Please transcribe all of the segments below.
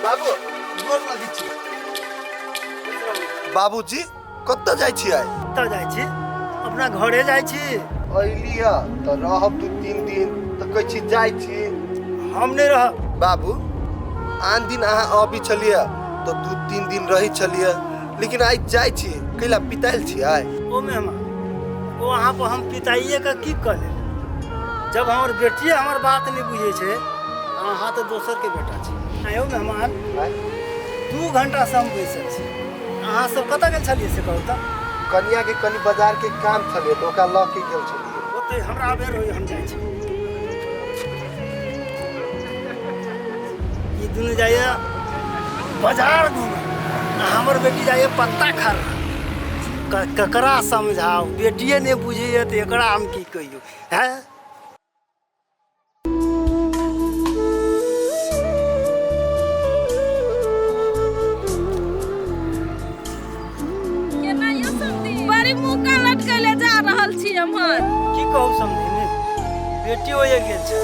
बाबू गोर लगै छी। बाबूजी कतऽ जाइ छी आइ? कतऽ जाइ छी? अपना घरे जाइ छी। अयली हँ तऽ रहब 2-3 दिन तऽ कहै छी जाइ छी। हम नहि रहब। बाबू आन दिन अहाँ अबै छलियै तऽ 2-3 दिन रहै छलियै, लेकिन आइ जाइ छी कैला पितायल छी आइ? ओ मेहमान, ओ अहाँ पर हम पिताइए के की कऽ लेब? जब हमर बेटिए हमर बात नहि बुझै छै, अहाँ तऽ दोसरके बेटा छी। आयो मेहमान, 2 घंटा से हम बैसल छी, अहाँ सब कतऽ गेल छलियै से कहू तऽ? कनिया के कनि बाजार के काम छलै तऽ ओकरा लऽ के गेल छलियै। ओतै हमरा बेर होइए, हम जाइ छी। ई दुनू जाइए बाजार घूमे आ हमर बेटी जाइए पत्ता खा। ककरा समझाउ, बेटिए नहि बुझैए तऽ एकरा हम की कहियौ? हैं केना यौ समधी, बड़ी मुँह कान लटकैले जा रहल छी एम्हर? की कहू समधिनी, बेटी होइए गेल छै,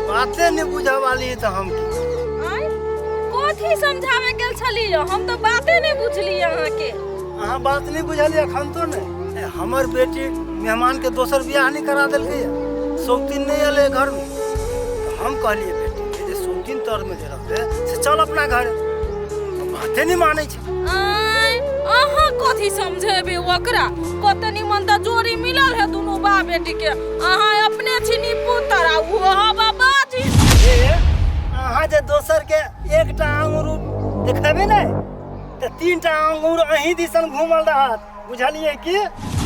बाते नहि बुझऽ वाली है तऽ हम की कहू? आँय, कथी समझावे गेल छलियै? हम तऽ बाते नहि बुझलियै अहाँके। अहाँ बात नहि बुझलियै एखन तो नहि? हमर बेटी मेहमानके दोसर बियाह नहि करा देलकै, सौतीन नहि एलै घरमे। तऽ हम कहलियै बेटीके जे सौतीन तरमे जे रहबै से चल अपना घर, बाते नहि मानै छै। आँय, अहाँ कथी समझेबै ओकरा? कते निमन तऽ जोड़ी मिलल है दुनू बाप बेटी के। अहाँ अपने छी निपुतर आ ओहो हवा बाजी। ए, अहाँ जे दोसर के एकटा आंगुर देखेबै ने तऽ 3टा आंगुर अहीं दिसन घूमल रहत, बुझलियै कि?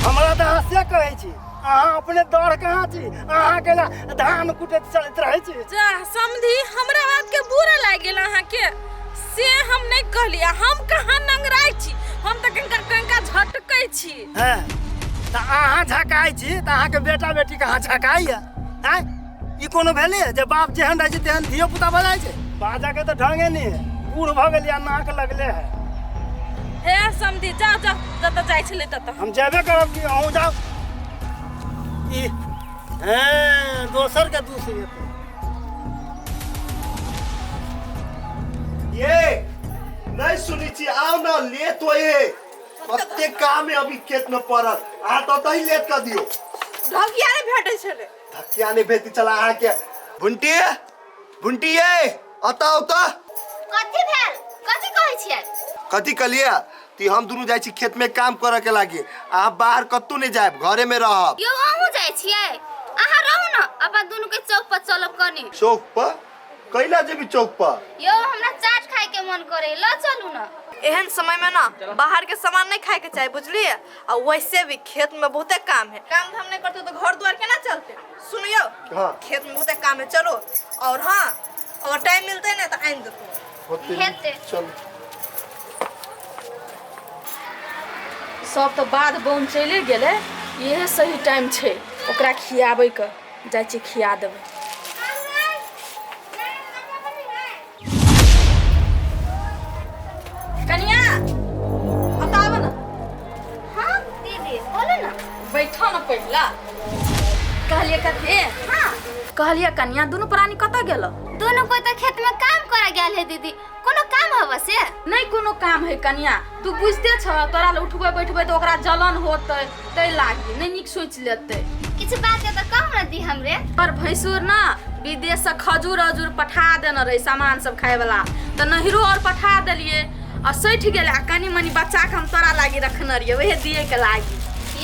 हमरा तऽ अहाँ से कहै छी, अहाँ अपने दौड़ कहाँ छी? अहाँ के धान कुटैत चलैत रहै छी। जा समधी, हमरा बात के बुरा लागि गेल अहाँके? से हम नहि कहली। आ हम कहाँ नंगराइ छी? हम तऽ कनिका कनिका झटकै छी। हँ तऽ अहाँ झकाइ छी तऽ अहाँके बेटा बेटी कहाँ झकाइए? आँय, ई कोनो भेलै जे बाप जेहन रहै छै तेहन धियो पुता भऽ जाइ छै? बाजऽ के तऽ ढंगे नहि है, बूढ़ भऽ गेलियै, नाक लगले है। हे समधी, जाओ जाओ, जतऽ जाइ छलै ततऽ। हम जेबे करब कि अहूँ जाउ? ई हेँ दोसर के दूस एतै। ये नहीं सुनी छी, आओ ना ले तो ये कते काम है अभी खेत में पड़ल, अहाँ तऽ ओतहि लेट कऽ दियौ। ढकिया नहि भेटै छलै। धकिया नहि भेटै छलै अहाँके। भुंटी, भुंटी ये अतऽ आउ तऽ। कथी भेल? कथी कहै छियै? कथी कहलियै? ती हम दुनू जाइ छी खेत में काम करऽ के लागी, अहाँ बाहर कतहु नहि जायब, घरे में रहब। यौ अहूँ जाइ छियै? अहाँ रहू ने, अपन दुनू के चौक पर चलब कनी। चौक पर? कैला जेबी चौक पर? यौ हमरा चाट खाय के मन करे, ल चलू न। एहन समय में ना बाहर के सामान नहीं खाए के चाही, बुझलिए? आ वैसे भी खेत में बहुते काम है, काम धाम नहीं करते तो घर द्वार केना चलते? सुनियो। हाँ। खेत में बहुते काम है, चलो। और हाँ, अगर टाइम मिलते ना तो आन देतो। होते। हेतै। चल। सब तऽ बाध बन चलि गेलै, इहे सही टाइम छै ओकरा खियाबैके। जाइ छी खिया देबै। कनिया, अब आबऽ ने। हाँ दीदी, बोलू ना। बैठो ने पहिला। कहलिए कथी? हाँ। कहलिए कनिया, दुनू प्राणी कतऽ गेल? दोनों कोई तो खेत में काम करे गेल है दीदी, कोनो काम हवा से? नहीं कोनो काम है कनिया, तू बुझते छ तोरा लए उठबै बैठबै तऽ ओकरा जलन होतै, तै लागी नहीं नीक सोचि लेतै। किछु बात है तऽ कहू ना दी हमरे। पर भैंसुर ना विदेश से खजूर अजूर पठा देने रहे सामान सब खाए वाला, तऽ नहिरो और पठा देलिए आ सठि गेलै। आ कनी मनी बच्चा के हम तोरा लागी रखने रहिए, वहे दिए के लागी।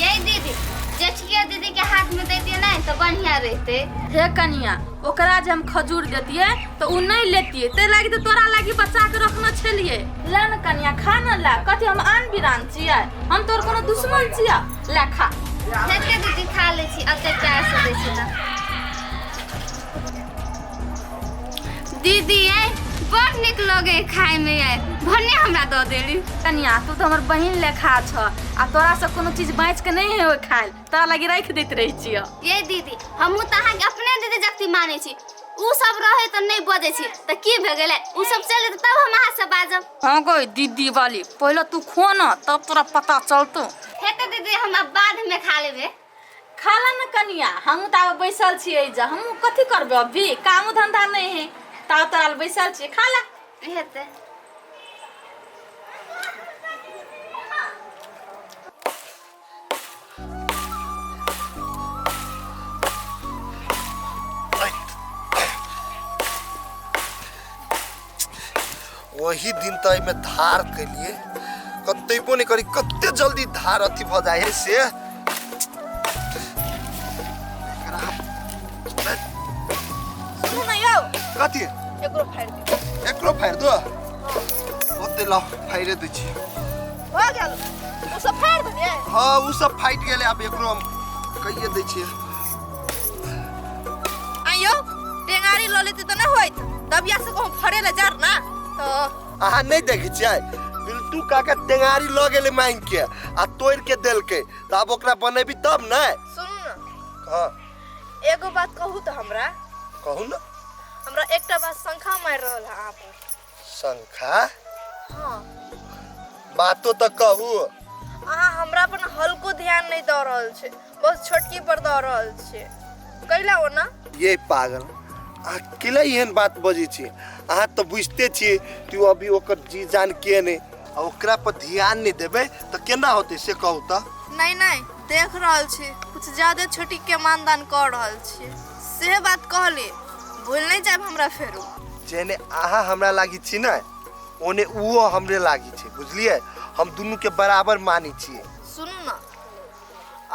ये दीदी, जेठकिया दीदी के हाथ में देतिए नहीं तो बढ़िया रहते। हे कनिया, ओकरा जे हम खजूर देतिए तऽ उ नहीं लेतिए, तै लागी तऽ तोरा लागी बच्चा के रखने छलिए। ले न कनिया, खा न ले। कथी हम आन बिरान छियै? हम तोर कोनो दुश्मन छियै? ले खा। हेतै दीदी, खा लै छी, एते प्यार से दै छी तऽ। दीदी ये बड़ नीक लगे खाय में, ये भने हमरा दऽ देली। कनिया, तू तऽ हमर बहिन लेखा छ, आ तोरा से कोनो चीज बाँच के नहीं है खायल, तोरा लागी राखि दैत रहै छियै। ये दीदी, हमहूँ तऽ अहाँके अपने दीदी जगती मानै छी। उ सब रहे तऽ नहीं बजै छी तऽ की भऽ गेलै? उ सब चलि जेतै तब हम अहाँ से बाजब। हाँ गई दीदी वाली, पहले तू खो ना तब तोरा पता चलतो। हेतै दीदी, हम अब बाद में खा लेबै। खा ला ना कनिया, हमहूँ तऽ आब बैसल छियै एहिजा, हमहूँ कथी करबै अभी, कामो धंधा नहीं है, ताव तोरा लए बैसल छियै, खा ला। हेतै। वही दिन तऽ एहिमे धार केलिए, कतेबो नहि करी, कते जल्दी धार अथी भऽ जाइ है से। सुनू ने यौ। कथी? एकरो फाड़ि दियौ। एकरो फाड़ि दो? ओते लाउ, फाड़िए दै छी। भऽ गेल, ओ सब फाड़ि देलियै? हँ, ओ सब फाटि गेलै, आब एकरो हम कहिए दै छियै। आइयो टेंगारी लऽ लेती तऽ नहि होइत, दबिया से कहूँ फड़े लए जार ना तऽ। अहाँ नहि देखै छियै, बिल्टू काका टेंगारी लऽ गेलै मांगि के आ तोड़ि के देलकै, तऽ आब ओकरा बनेबी तब ने। सुनू ने। हँ। एगो बात कहू तऽ हमरा? कहू ने। हमरा एकटा बात शंखा मारि रहल है अहाँ पर। शंखा? हाँ। बातो तऽ कहू। अहाँ हमरा पर हल्को ध्यान नहीं दऽ रहल छै, बस छोटकी पर दऽ रहल छै, कैला ओना? ये पागल, अहाँ केला एहन बात बजै छी? अहाँ तऽ बुझिते छियै कि ओ अभी ओकर जी जान के नहि, आ ओकरा पर ध्यान नहि देबै तऽ केना होतै से कहू तऽ। नहीं नहीं, देख रहल छी कुछ ज्यादा छोटी के मानदान कऽ रहल छी, से बात कहली, भूल नहीं जायब हमरा फेरू। जेने अहाँ हमरा लागी छी ने, ओने उहो हमरे लागी छै, बुझलियै? हम दुनू के बराबर मानै छियै। सुनू ने,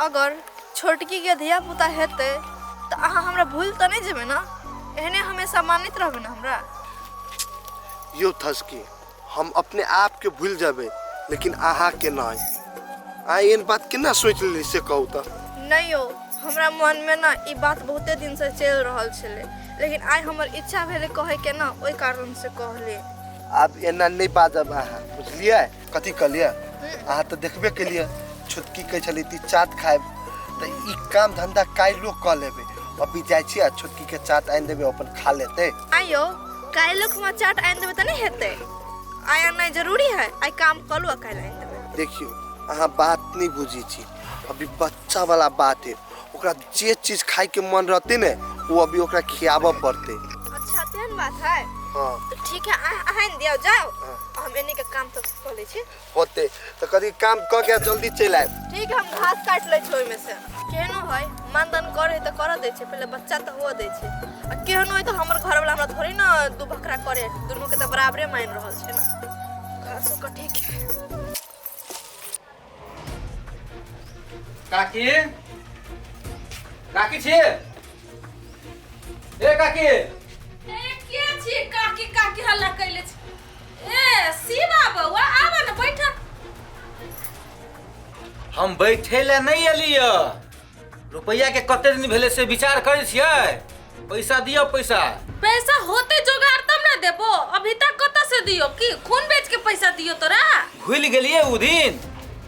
अगर छोटकी के धिया पुता हेतै तऽ अहाँ हमरा भूल तऽ नहीं जेबै ने? एहने हमेशा मानैत रहबै ने हमरा? यौ थसकी, हम अपने आप के भूल जेबै लेकिन अहाँ के नहि। अहाँ एहन बात केना सोचि लेली से कहू तऽ। नहीं यौ, हमरा मन में ना ई बात बहुते दिन से चलि रहल छलै, लेकिन आइ हमर इच्छा भेलै कहै के ना, ओहि कारण से कहली। आब एना नहि बाजब अहाँ, बुझलियै? कथी कहलियै? अहाँ तऽ देखबे केलियै, छोटकी कहै छलै ती चाट खायब, तऽ ई काम धंधा काल्हिो कऽ लेबै। अभी जाइ छी आ छोटकी के चाट आनि देबै, अपन खा लेतै। आइयो काल्हि खुमा चाट आनि देबै तऽ नहि हेतै? आइ आननाइ जरूरी है, आइ काम कऽ लू आ काल्हि आनि देबै। देखियौ, अहाँ बात नहि बुझै छी, अभी बच्चा वाला बात है, ओकरा जे चीज खाइके मन रहतै ने वो अभी ओकरा खियाबऽ पड़तै। अच्छा तेहन बात है? हाँ। तऽ ठीक है, अहाँ आनि दियौ, जाउ। हाँ। हम एने के काम तऽ कऽ लै छी। होतै तऽ कथी काम कऽ के जल्दी चलि आयब। ठीक है, हम घास काटि लै छी ओहिमे से। केहनो है मानदान करे तऽ करऽ दै छै, पहिले बच्चा तऽ हुअ दै छै, आ केहनो है तऽ हमर घरवाला हमरा थोड़ी ने दू बकरा करे, दुनू के तऽ बराबरे मानि रहल छै ने। घासो कटे के। काकी, काकी छी? ए काकी। ए के छी काकी काकी हल्ला कैले छी? ए शिवा बौआ, आब ने बैठ। हम बैठे ले नहीं एलियै, रुपैया के कते दिन भेलै से विचार करै छियै। पैसा दियौ पैसा। पैसा होते जोगाड़ तब ना देबो, अभी तक कतऽ से दियो? की खून बेच के पैसा दियो तोरा? भूलि गेलियै उ दिन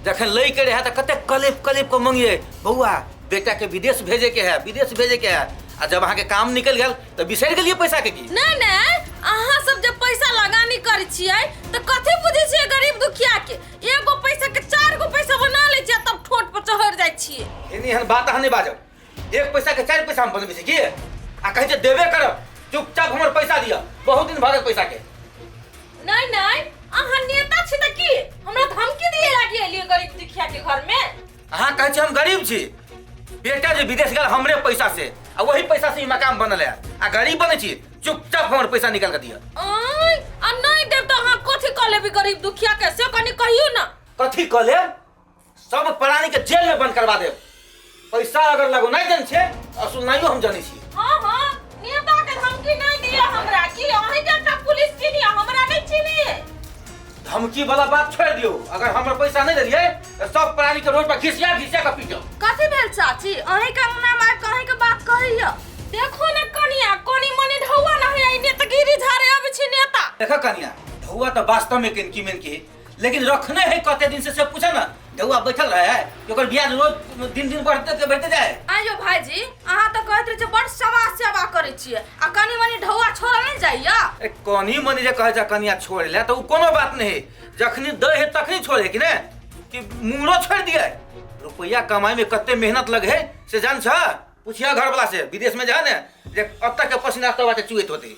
जखन लै के रहै तऽ कते कलेप कलेप के मंगियै, बौआ बेटा के विदेश भेजे के है, विदेश भेजे के है, आ जब अहाँके काम निकलि गेल तऽ बिसरि गेलियै पैसा के की? नहीं नहीं, अहाँ सब जब पैसा लगानी करै छियै तऽ कथी बुझै छियै गरीब दुखिया के? एगो पैसा के चार गो पैसा बना लै छियै तब ठोट पर चढ़ जाइ छियै। एहन एहन बात अहाँ नहि बाजब, एक पैसा के चारि पैसा हम बनबै छी की? आ कहै छै देबे करब, चुपचाप हमर पैसा दिअ, बहुत दिन भऽ गेल पैसा के। नहीं नहीं, अहाँ नेता छी तऽ की हमरा धमकी दिए लागी एलियै गरीब दुखिया के घर में? अहाँ कहै छी हम गरीब छी, बेटा जे विदेश गेल हमरे पैसा से, आ वही पैसा से ई मकान बनल है, आ गरीब बनै छी, चुपचाप हमर पैसा निकाल के दिअ। आँय, आ नहीं देब तऽ अहाँ कथी कऽ लेबी गरीब दुखिया के से कनी कहियौ ना। कथी कऽ लेब? सब प्राणी के जेल में बंद करवा देब। पैसा अगर लगो नहीं देन छे असुलनाइयो हम जानै छी। हाँ हाँ, नेता के धमकी नहीं दिया हमरा, की अहीं के एकटा पुलिस चिन्हिए, हमरा नहीं चिन्हिए। धमकी वाला बात छोड़ दियौ, अगर हमर पैसा नहीं देलियै तऽ सब प्राणी के रोड पर घिसिया घिसिया के पीटब। कथी भेल चाची? अहीं के अंगना मार के अहीं के बात कहैया। देखो ने कनिया, कनी मनी ढौआ नहीं आई नेतागिरी झाड़े अबै छी नेता। देखो कनिया, ढौआ तऽ वास्तव में किनकी मिनकी, लेकिन रखने है कते दिन से पूछा ना, ढौआ बैठल रहे है कि ओकर ब्याज रोज दिन दिन बढ़ते बढ़ते जाए। आइयो भाईजी, अहाँ तऽ कहैत रहै छियै बड़ समाज सेवा करै छियै, आ कनी मनी ढौआ छोड़ल नहि जाइया? ए कनी मनी जे कहै छै कनिया छोड़ ले तऽ उ कोनो बात नहीं, जखनी दै है तखनी छोड़े कि ने, कि मुंगरो छोड़ दिए। रुपैया कमाई में कते मेहनत लगे है से जान छ? पूछिया घर वाला से, विदेश में जा ने जे अतः के पसीना तब बाटे चुएत होते।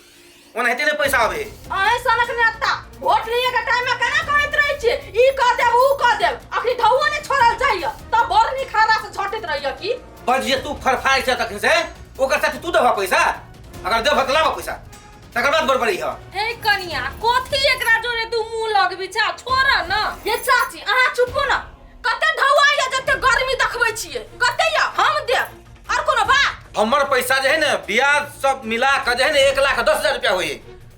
ओनाहिते नहि पैसा आबै है। अहें सनक नेता वोट लिए के टाइम में केना कहैत रहै छियै ई कह देब ऊ कह देब अखनी ढौओ ने छोड़ल जाइए तब बड़ निखारा से झटैत रहैए की बजिए तू फरफाइ छै तखन से ओकर साथे तू देबह पैसा अगर देबह तऽ लाबह पैसा तकर बाद बड़बड़ी ह हे कनिया कथी एकरा जोरे तू मुंह लगबी छा छोड़ न ये चाची अहाँ चुपो न कते ढौआ या जते गर्मी देखबै छियै कते या हम देब और कोनो बात हमर पैसा जे है ने ब्याज सब मिला के जे है ने 1,10,000 रुपया होई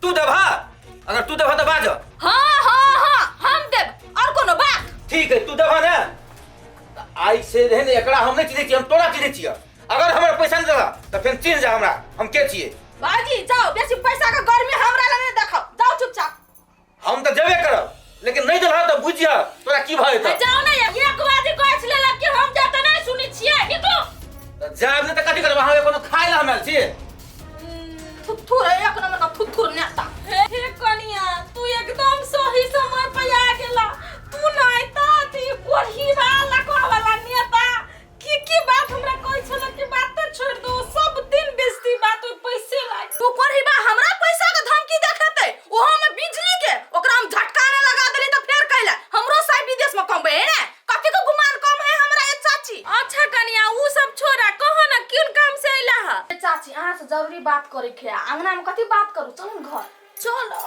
तू देबह अगर तू देबह तऽ बाज हाँ हाँ हाँ हम देब और कोनो बात ठीक है तू देबह ने तऽ आइ से जे है ने एकरा हम नहि चिन्है छियै हम तोरा चिन्है छियै अगर हमर पैसा नहि देलह तऽ फेर चिन्ह जा हमरा हम के छियै बाजी जाओ बेसी पैसा के गर्मी हमरा लग नहीं देखाओ जाओ चुपचाप हम तऽ जेबे करब लेकिन नहि देलह तऽ बुझि जा तोरा की भऽ जेतऽ जाओ ना एक बाजी कहै छलै कि हम जाते नहीं सुनै छियै निकलो तऽ जायब नहि तऽ कथी करब अहाँ कोनो खाय लए हम आयल छी थुथुर है एक नंबर का थुथुर नेता हे कनिया तू एकदम सही समय पे आ गेला तू नहीं ता ती कोढ़ी वाला लकवा वाला नेता की की बात हमरा कहै छल कि बात तो छोड़ दो सब दिन बेइज्जती बात ओइ पैसे लाग तू कोढ़ी बा हमरा पैसा के धमकी देखेते ओहो में बिजली के ओकरा हम झटका ने लगा देली त फेर कैला हमरो साइ विदेश में कमबे है ने कथी के गुमान कम है हमरा ये चाची अच्छा कनिया उ सब छोड़ा कहो ना क्यों काम से अइला है चाची अहाँ से जरूरी बात करे के है अंगना में कथी बात करू चलू घर चलो